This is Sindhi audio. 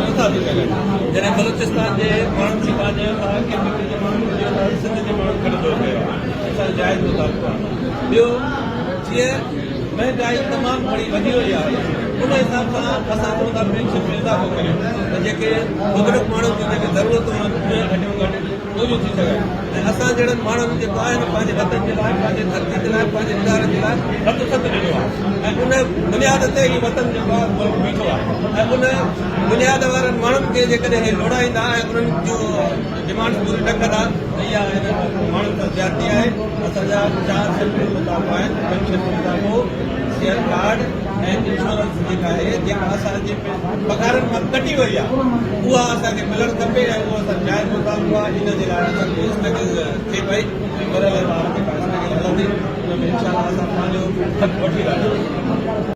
نٿا ٿي سگهن. جڏهن بلوچستان جي ماڻهن کي توهان چيو ٿا، ڪي پي ٽي جي ماڻهن کي چيو ٿا ته سنڌ جي ماڻهن کي ڏوهه ڪيو آهي، اسان جو جائز مطالبو آهي. ٻيو جيئن مهنگائي تمام گهڻي وڌي وئي آهي ان حساب سان اسان چئون ٿا پينشن ۾ اضافو ڪريو ته جيڪي بزرگ ماڻهن جون جيڪي ضرورتون آهن اهي گهٽ ۾ گهٽ پوريون ٿي سگهن ۽ اسان جهڙن ماڻهن جيڪو آهي نه پنهنجي وطن جي لاء پنهنجي ڌرتي جي لاء پنهنجي ادارن جي لاء رت ست ڏنو آهي ۽ ان بنياد تي هي وطن جيڪو آهي ملڪ بيٺو آهي ۽ ان بنياد وارن ماڻهن کي جيڪڏهن هي لوڙائيندا ۽ انهن جون ڊمانڊس پوريون نه ڪندا ته اها هنن ماڻهن سان زيادتي آهي. اسان جا چار سيڪٽر مطالبا آهن، پينشن ۾ اضافو، صحت ڪارڊ ۽ انشورنس جيڪا آهي جيڪا اسان جي پگهارن مان ڪٽي وئي آهي اها اسان کي ملڻ کپي ۽ اهو اسان جو جائز مطالبو آهي. ان جي لاء اسان جي اسٽرگل ٿئي پئي ۽ مرحليوار جيڪا اسٽرگل هلندي ان ۾ انشاء الله اسان پنهنجو حق وٺي رهنداسين.